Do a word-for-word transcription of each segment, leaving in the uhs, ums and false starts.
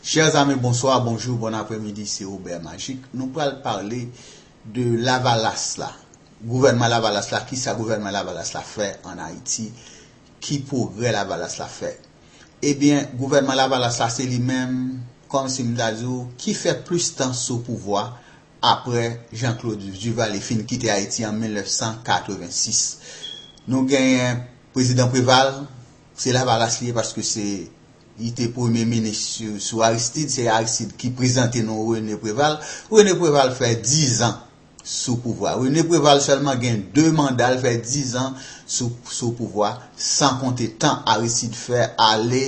Chers amis, bonsoir, bonjour, bon après-midi, c'est Robert Magic. Nou pral pale de Lavalas la. Gouvènman Lavalas la, kisa gouvènman Lavalas la fè an Ayiti? Ki pwogrè Lavalas la fè? Ebyen, gouvènman Lavalas la, se li menm, kòmsi m ta di w, ki fè plis tan sou pouvwa apre Jean-Claude Duvalier fin kite Ayiti an mil nèf san katrevensis. Nou genyen Prezidan Préval, se Lavalas li ye paske se li te premye minis sou, sou Aristide, se Aristide ki prezante nou René Préval. René Préval fè diz an sou pouvwa. René Préval sèlman gen de manda, l fè diz an sou, sou pouvwa, san konte tan Aristide fè ale,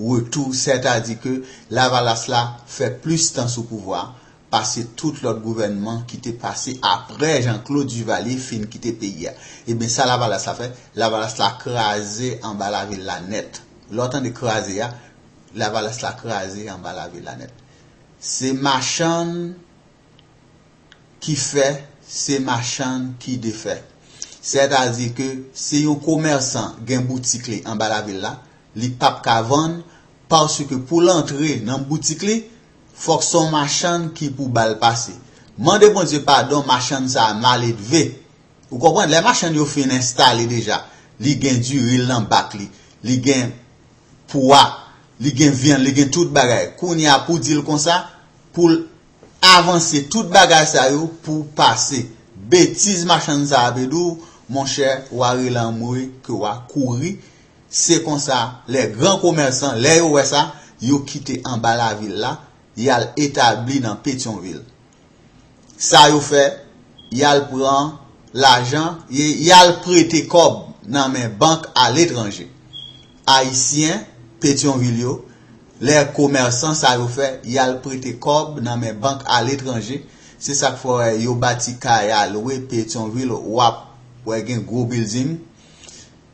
retou, sètadi ke Lavalas la fè plis tan sou pouvwa pase tout lòt gouvènman ki te pase apre Jean-Claude Duvalier fin kite peyi a. Ebyen, sa Lavalas la fè, Lavalas la kraze anba lavil la nèt. Lè w tande kraze a, Lavalas la kraze anba lavil la nèt. Se machann ki fè, se machann ki defè. Sètadi ke si yon komèsan gen boutik li anba lavil la, li p ap ka vann, paske pou l antre nan boutik li, fòk se yon machann ki pou ba l pase. Mande Bondye padon, machann sa a maledve. Ou konprann? Lè machann yo fin enstale deja, li gen diri l nan bak li, li gen pwa, li gen vyann, li gen tout bagay. Kounye a pou di l konsa, pou l avanse tout bagay sa yo pou pase. Betiz machann sa a ap di w, monchè, w a rele anmwe ke w a kouri. Se konsa, lè gran komèsan, lè yo wè sa, yo kite anba lavil la, y al etabli nan Petyonvil. Sa yo fè, y al pran lajan, y, y al prete kòb nan men bank aletranje. Ayisyen, Petyonvil yo, lè komèsan sa yo fè, y al prete kòb nan men bank aletranje. Se sa k fè w wè yo bati kay a lwe Petyonvil, w ap wè gen gwo bilding.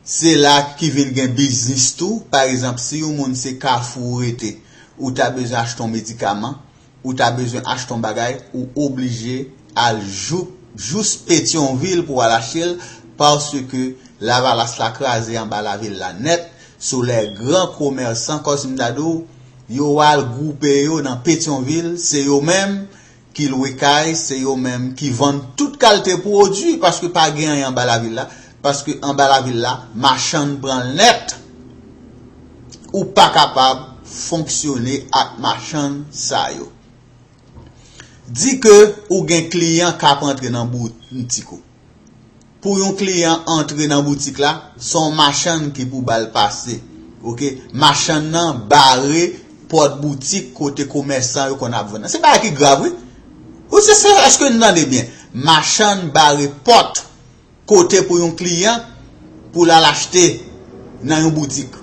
Se la ki vin gen biznis tou. Pa egzanp, si yon moun se Kafou ou rete, ou ta bezwen achte yon medikaman, ou ta bezwen achte yon bagay, ou oblije al jou, jous Petyonvil pou w al achte l, paske Lavalas la kraze anba lavil la nèt. So lè gran komèsan, kòmsi m ta di w, yo al gwoupe yo nan Petyonvil, se yo menm ki lwe kay, se yo menm ki vann tout kalite pwodui, paske pa gen anyen anba lavil la, paske anba lavil la, machann pran l nèt. Ou pa kapab fonksyone ak machann sa yo. Di ke ou gen kliyan k ap antre nan boutik ou. Pou yon kliyan antre nan boutik la, se yon machann ki pou ba l pase. Oke? Machann nan bare pòt boutik kote komèsan yo konn ap vann nan. Se bagay ki grav, wi. Ou se, se, èske n tande byen? Machann bare pòt kote pou yon kliyan pou l al achte nan yon boutik.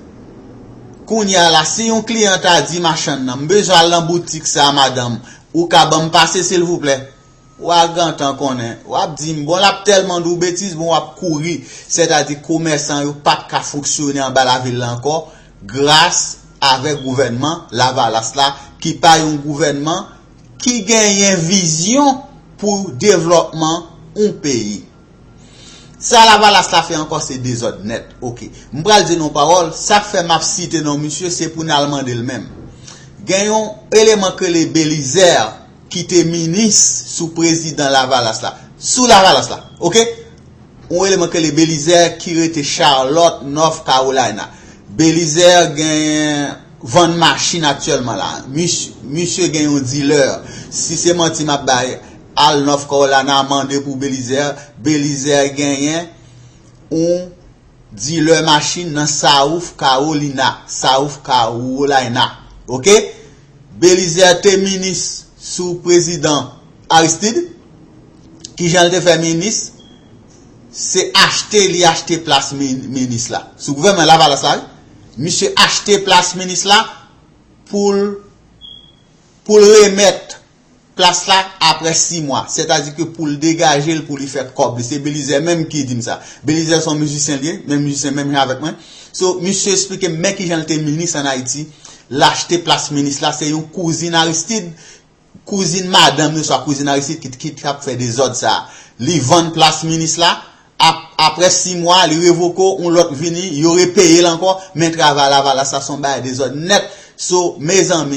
Kounye a la, si yon kliyan ta di machann nan, "M bezwen al nan boutik sa a, madanm, ou ka ban m pase, silvouplè?" W a gentan konnen, w ap di m, bon, l ap tèlman di w betiz, bon, w ap kouri. Sètadi, komèsan yo pa t ka fonksyone anba lavil la ankò, gras avèk gouvènman Lavalas la, ki pa yon gouvènman ki genyen vizyon pou devlòpman yon peyi. Sa Lavalas la fè ankò se dezòd nèt. Oke. M pral di nou pawòl, sa k fè m ap site non misye, se pou n al mande l menm. Gen yon eleman k rele Belizè ki te minis sou prezidan Lavalas la. Sou Lavalas la. Oke? Yon eleman k rele Belizè ki rete Charlotte, North Carolina. Belizè gen vann machin aktyèlman la. Mis-, misye gen yon dilè. Si se manti m ap bay, al North Carolina, mande pou Belizè. Belizè genyen yon dilè machin nan South Carolina. South Carolina. Oke? Belizè te minis sou prezidan Aristide. Kijan l te fè minis? Se achte li achte plas mi-, minis la. Sou gouvènman Lavalas la, wi. Misye achte plas minis la pou l, pou l remèt plas la apre sis mwa. Sètadi ke pou l degaje l, pou li fè kòb li. Se Belizè menm ki di m sa. Belizè se yon mizisyen li ye, menm mizisyen menm jan avèk mwen. So, misye eksplike m men kijan l te minis ann Ayiti. L achte plas minis la, se yon kouzin Aristide, kouzin madanm li, swa kouzin Aristide ki, ki t ap fè dezòd sa a. Li vann plas minis la, ap-, apre sis mwa, li revoke w, yon lòt vini, yo repeye l ankò, men travay Lavalas la se yon bagay dezòd nèt. So, mezanmi,